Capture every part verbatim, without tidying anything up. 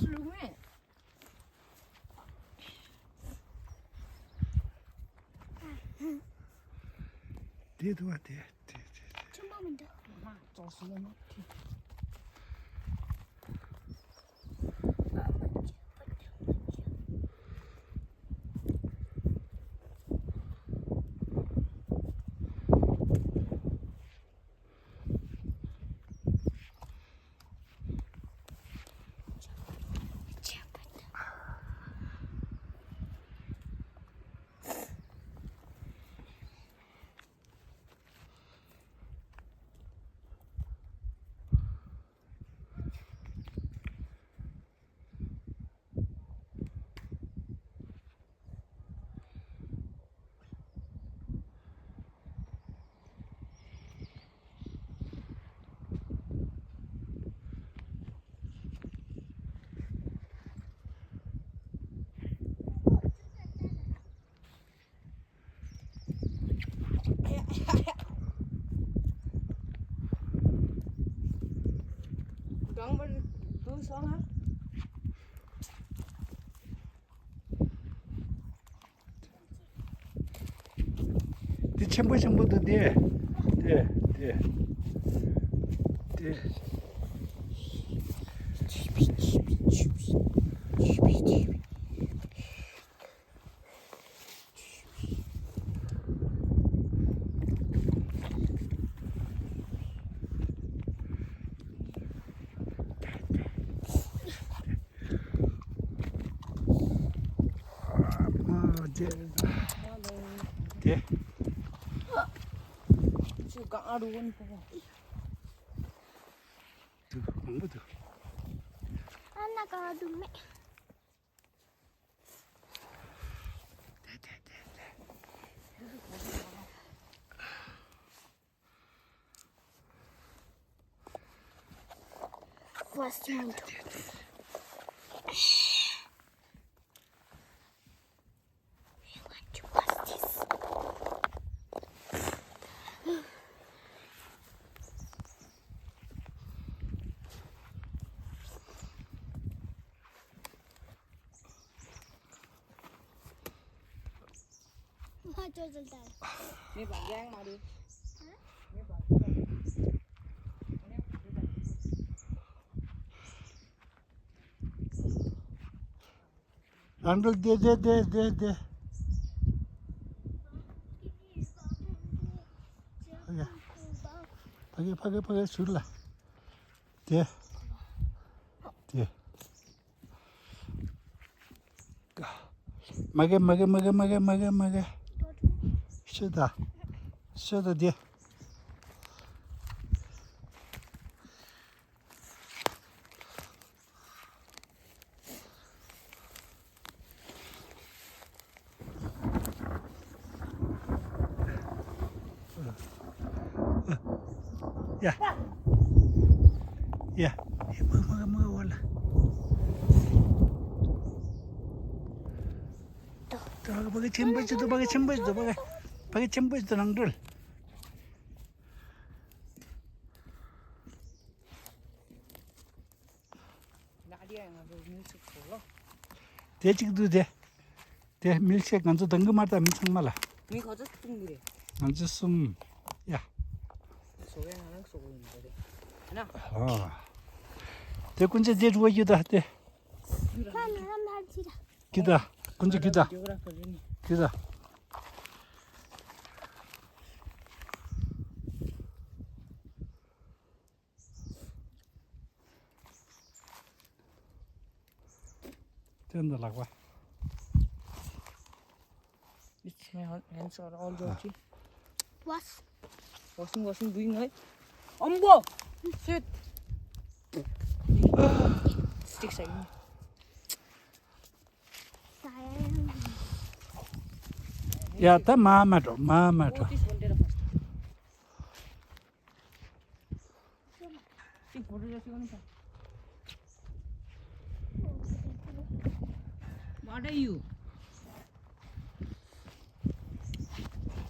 ལུག་མེད། དེ་དུ་བ་དེ་དེ་དེ་དེ། ཆེན་པོ་མི་འདུག་མ་ཙོག་སུ་ལ་མ་ཁྲི། གང་བར་འདུག་སོང་ང་། འདི་ཆེན་པོ་ཆེན་པོ་འདུག་འདི། འདི་འདི་འདི། དེ། ཅུ་གང་ཨ་རུ་ཝན་པོ། དུ་མང་པོ་འདུག་ཨ་ན་ག་འདུག་མེད། དེ་དེ་དེ་དེ། First one. ང་ཅོ་ཅོ་ལྟར། མེད་པ་རྒྱང་མ་རེད། མེད་པ་རྒྱང་། རང་འགྲོ་བདེ་བདེ་བདེ་བདེ་བདེ། ཕ་གི་ཕ་གི་ཕ་གི་ཕ་གི་ཟུར་ལ། བདེ། བདེ། མ་གི་མ་གི་མ་གི་མ་གི་མ་གི་མ་གི། ཤོད་ད། ཤོད་ད་བདེ། ཡ། ཡ། ཡ། མ་གི་མ་གི་མ་གི་ཝ་ལ། ད་ཕ་གི་ཆེན་པོ་ཞིག་འདུག་ཕ་གི་ཆེན་པོ་ཞིག་འདུག་ཕ་གི་ཕ་གི་ཆེན་པོ་ཞིག་འདུག་ནང་འགྲུལ། དེ་གཅིག་འདུག་དེ། དེ་མིལ་ཤེག་ང་ཚོ་འདང་གི་མ་ད་མི་ཚང་མ་ལ། མི་ག་ཚོད་བཏུང་གི་རེད། ང་ཚོ་གསུམ། ཡ། བཟོ་གི་ང་རང་བཟོ་གི་ཡིན་པ་རེད། ན། ཨོ། དེ་ཀུན་ཚེ་དེ་རུ་བ་ཡོད་ད་དེ། ཁྱོད་ང་རང་མར་ཅི་ར། ཀི་ད། ཀུན་ཚེ་ཀི་ད། ཀི་ད། སྟོན་དང་ལག་པ། It's my hand, hands are all dirty. Wash. Washing, washing, doing it. Ambo! Shit! Sticks again. ཡ་ད་མ་མ་འགྲོ་མ་མ་འགྲོ། What is one day of fasting? What are you?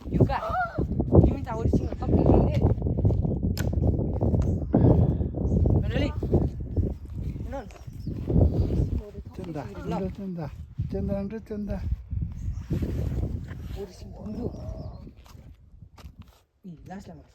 You got. You mean that was single company in it? Really? No. ད་འགྲོ་ཅན་ད། ཅན་ད་འགྲོ་ཅན་ད། ལ་ལ་མ།